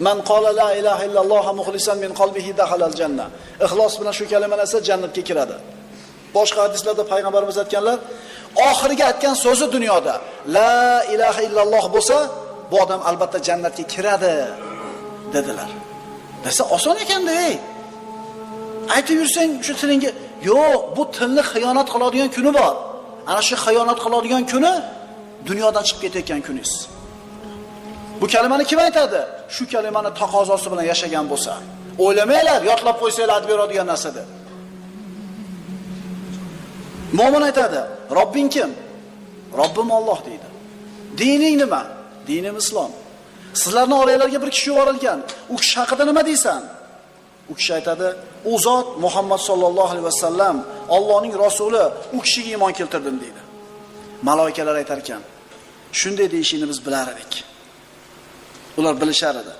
Man qala la ilaha illalloh mukhlisan min qalbihi dakhalal janna. Ixlos bilan shu kalimani aytsa jannatga kiradi. Boshqa hadislarda payg'ambarimiz aytganlar, oxirgi aytgan so'zi dunyoda la ilaha illalloh bo'lsa, bu odam albatta jannatga kiradi dedilar. Desa oson ekanda, ey. Aytib yursang shu tilingga, yo'q, bu tilni xiyonat qiladigan kuni bor. Ana shu xiyonat qiladigan kuni dunyodan chiqib ketayotgan kuningiz. Bu kalimani kim aytadi? Shu kalimani taqozosi bilan yashagan bo'lsa. O'ylamanglar, yodlab qo'ysanglar aytib beradigan narsa deb. Mo'min aytadi, Robbing kim? Robbim Alloh deydi. Dining nima? Dinim islom. Sizlarning oranglarga bir kishi yuborilgan. U kishi haqida nima deysan? U kishi aytadi, u zot Muhammad sallallohu alayhi vasallam, Allohning rasuli, u kishiga iymon keltirdim deydi. Maloikalar aytar ekan, shunday deyishini biz bilar edik. Ular bilishar edi.